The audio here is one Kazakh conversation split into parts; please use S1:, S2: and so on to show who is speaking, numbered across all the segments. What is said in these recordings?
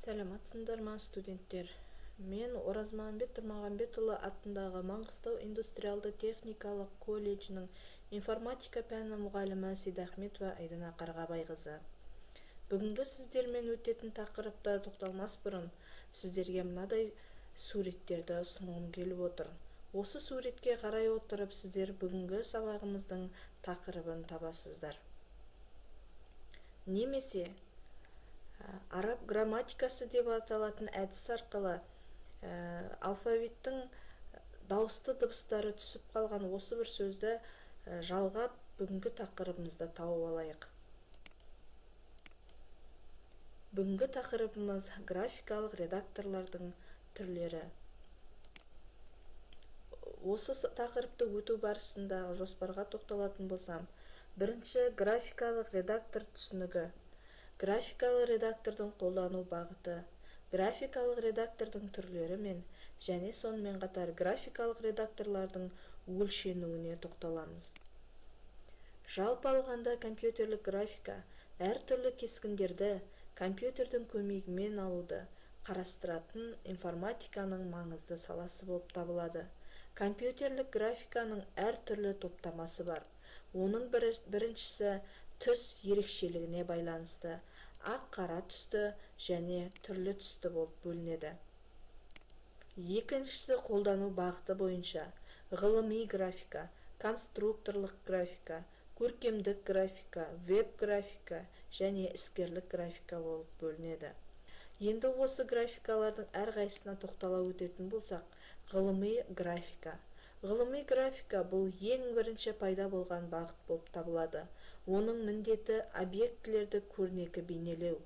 S1: Сәлеметсіңдер ма, студенттер? Мен Оразмағамбет Тұрмағамбетұлы атындағы Маңғыстау индустриалды техникалық колледжінің информатика пәні мұғалімі Сейдахметова Айдана Қарғабайқызы. Бүгінгі сіздермен өтетін тақырыпта тоқталмас бұрын сіздерге мынадай суреттерді ұсынғым келіп отыр. Осы суретке қарай отырып, сіздер бүгінгі сабағымыздың тақырыбын табасыздар. Немесе араб грамматикасы деп аталатын әдіс арқылы алфавиттің дауысты дыбыстары түсіп қалған осы бір сөзді жалғап, бүгінгі тақырыбымызды тауып алайық. Бүгінгі тақырыбымыз графикалық редакторлардың түрлері. Осы тақырыпты өту барысындағы жоспарға тоқталатын болсам, бірінші графикалық редактор түсінігі, графикалық редактордың қолдану бағыты, графикалық редактордың түрлері мен және сонымен қатар графикалық редакторлардың өлшенуіне тоқталамыз. Жалпы алғанда, компьютерлік графика әртүрлі кескіндерді компьютердің көмегімен алуды қарастыратын информатиканың маңызды саласы болып табылады. Компьютерлік графиканың әртүрлі топтамасы бар. Оның біріншісі түс ерекшелігіне байланысты ақ-қара түсті және түрлі түсті болып бөлінеді. Екіншісі қолдану бағыты бойынша ғылыми графика, конструкторлық графика, көркемдік графика, веб-графика және іскерлік графика болып бөлінеді. Енді осы графикалардың әрқайсысына тоқтала өтетін болсақ, ғылыми графика. Ғылыми графика бұл ең бірінші пайда болған бағыт болып табылады. Оның міндеті объектілерді көрнекі бейнелеу.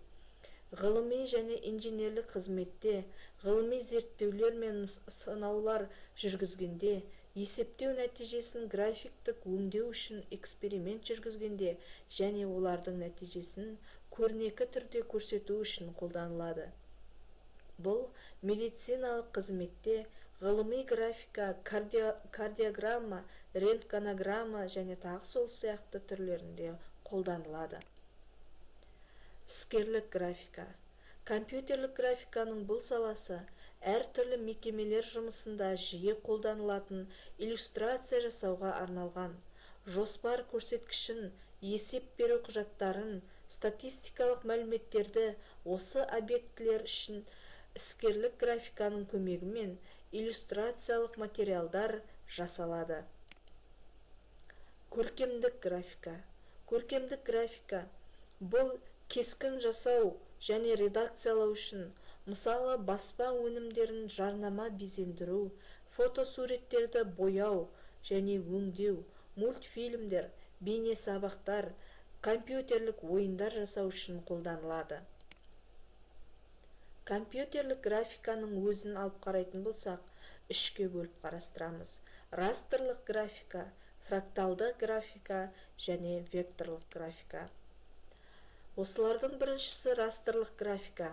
S1: Ғылыми және инженерлік қызметте, ғылыми зерттеулер мен сынаулар жүргізгенде, есептеу нәтижесін графиктік өңдеу үшін эксперимент жүргізгенде және олардың нәтижесін көрнекі түрде көрсету үшін қолданылады. Бұл медициналық қызметте ғылыми графика, кардиограмма, рентгенограмма және тағы сол сияқты түрлерінде қолданылады. Іскерлік графика. Компьютерлік графиканың бұл саласы әртүрлі мекемелер жұмысында жиі қолданылатын иллюстрация жасауға арналған. Жоспар көрсеткішін, есеп беру құжаттарын, статистикалық мәліметтерді осы объектілер үшін іскерлік графиканың көмегімен иллюстрациялық материалдар жасалады. Көркемдік графика. Көркемдік графика бұл кескін жасау және редакциялау үшін, мысалы, баспа өнімдерін жарнама безендіру, фотосуреттерді бояу және өңдеу, мультфильмдер, бейнесабақтар, компьютерлік ойындар жасау үшін қолданылады. Компьютерлік графиканың өзін алып қарайтын болсақ, үшке бөліп қарастырамыз. Растрлық графика, фракталды графика және векторлық графика. Осылардың біріншісі растрлық графика.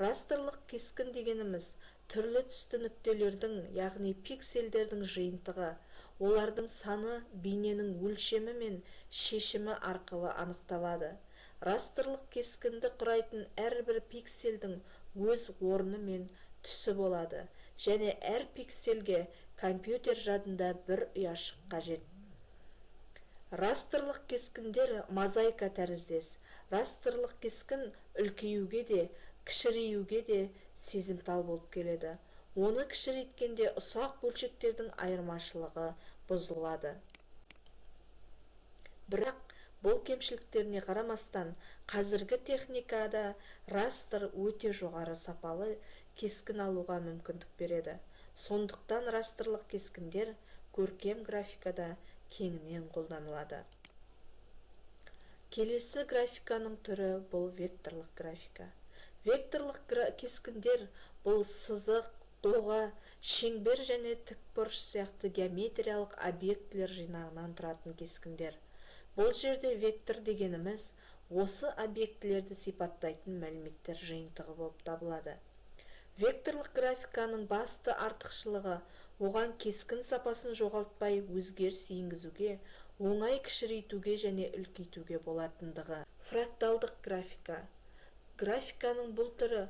S1: Растрлық кескін дегеніміз түрлі түсті нүктелердің, яғни пикселдердің жиынтығы. Олардың саны бейненің өлшемі мен шешімі арқылы анықталады. Растрлық кескінді құрайтын әрбір пикселдің өз орны мен түсі болады және әр пикселге компьютер жадында бір ұяшық қажет. Растрлық кескіндер мозаика тәріздес. Растрлық кескін үлкеюге де, кішіреюге де сезімтал болып келеді. Оны кішірейткенде ұсақ бөлшектердің айырмашылығы бұзылады. Бірақ бұл кемшіліктеріне қарамастан, қазіргі техникада растр өте жоғары сапалы кескін алуға мүмкіндік береді. Сондықтан растрлық кескіндер көркем графикада кеңінен қолданылады. Келесі графиканың түрі бұл векторлық графика. Векторлық кескіндер бұл сызық, доға, шеңбер және тікбұрыш сияқты геометриялық объектілер жинағынан тұратын кескіндер. Бұл жерде вектор дегеніміз осы объектілерді сипаттайтын мәліметтер жиынтығы болып табылады. Векторлық графиканың басты артықшылығы оған кескін сапасын жоғалтпай өзгеріс енгізуге, оңай кішірейтуге және үлкейтуге болатындығы. Фракталдық графика. Графиканың бұл түрі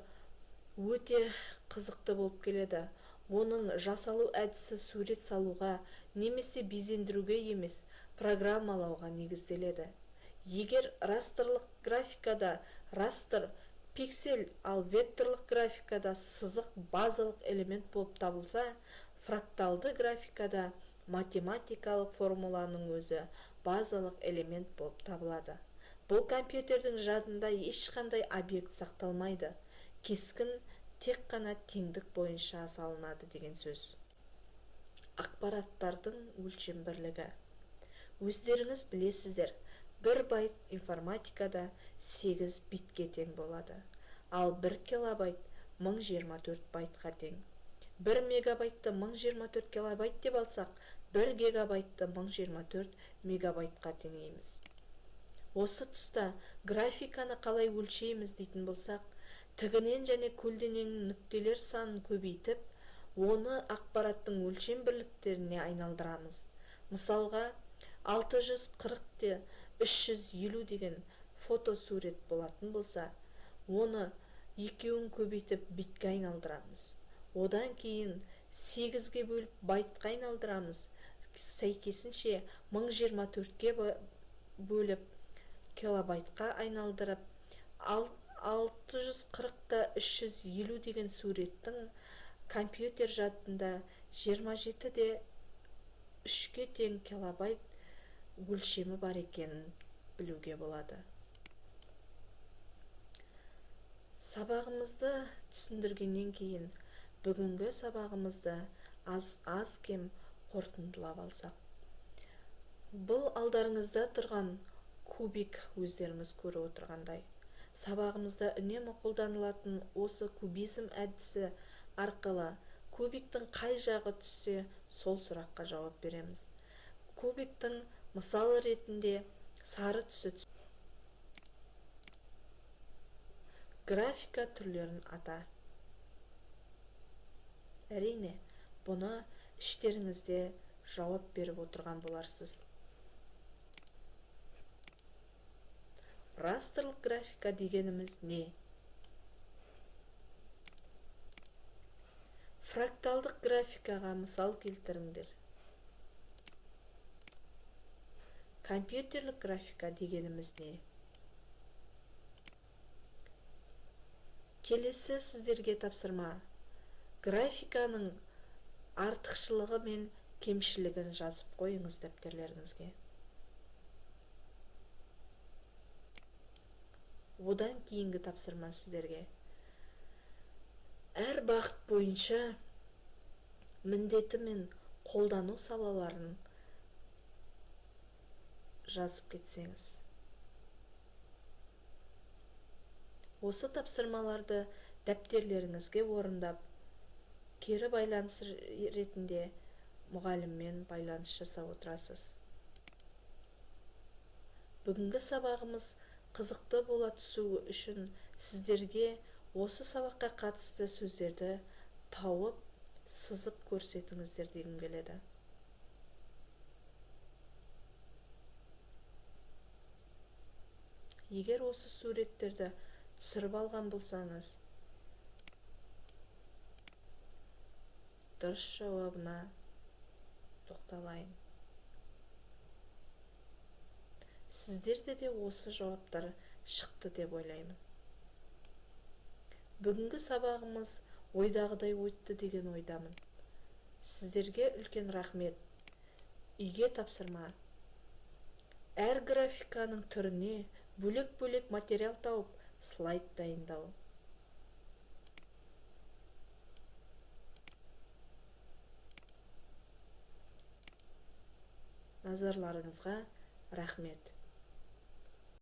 S1: Өте қызықты болып келеді. Оның жасалу әдісі сурет салуға немесе безендіруге емес, программалауға негізделеді. Егер растрлық графикада растр пиксель, ал векторлық графикада сызық базалық элемент болып табылса, фракталды графикада математикалық формуланың өзі базалық элемент болып табылады. Бұл компьютердің жадында ешқандай объект сақталмайды. Кескін тек қана теңдік бойынша салынады деген сөз. Ақпараттардың өлшем бірлігі. Өздеріңіз білесіздер, 1 байт информатикада 8 битке тең болады, ал 1 килобайт 1024 байтқа тең. 1 мегабайтты 1024 килобайт деп алсақ, 1 гигабайтты 1024 мегабайтқа теңейміз. Осы тұста графиканы қалай өлшейміз дейтін болсақ, тігінен және көлденең нүктелер санын көбейтіп, оны ақпараттың өлшем бірліктеріне айналдырамыз. Мысалға, 640 350 деген фотосурет болатын болса, оны екеуін көбейтіп битке айналдырамыз. Одан кейін 8-ге бөліп байтқа айналдырамыз. Сәйкесінше 1024-ке бөліп килобайтқа айналдырып, 640 350 деген суреттің компьютер жадында 27,3-ке тең килобайт өлшемі бар екенін білуге болады. Сабағымызды түсіндіргеннен кейін бүгінгі сабағымызды аз-кем қорытындылап алсақ. Бұл алдарыңызда тұрған кубик өздеріңіз көріп отырғандай. Сабағымызда үнемі қолданылатын осы кубизм әдісі арқылы кубиктің қай жағы түссе, сол сұраққа жауап береміз. Кубиктің мысалы ретінде сары түсі түсті. Графика түрлерін ата. Әрине, бұны іштеріңізде жауап беріп отырған боларсыз. Растрлық графика дегеніміз не? Фракталдық графикаға мысал келтіріңдер. Компьютерлік графика дегеніміз не? Келесі сіздерге тапсырма. Графиканың артықшылығы мен кемшілігін жазып қойыңыз дәптерлеріңізге. Одан кейінгі тапсырма сіздерге. Әр бағыт бойынша міндеті мен қолдану салаларын жазып кетсеңіз. Осы тапсырмаларды дәптерлеріңізге орындап, кері байланыс ретінде мұғаліммен байланыс жасап отырасыз. Бүгінгі сабағымыз қызықты бола түсуі үшін сіздерге осы сабаққа қатысты сөздерді тауып, сызып көрсетіңіздер дегім келеді. Егер осы суреттерді түсіріп алған болсаңыз, дұрыс жауабына тоқталайын. Сіздерде де осы жауаптар шықты деп ойлаймын. Бүгінгі сабағымыз ойдағыдай өтті деген ойдамын. Сіздерге үлкен рахмет. Үйге тапсырма. Әр графиканың түріне бөлек-бөлек материал тауып, слайд дайындау. Назарларыңызға рахмет.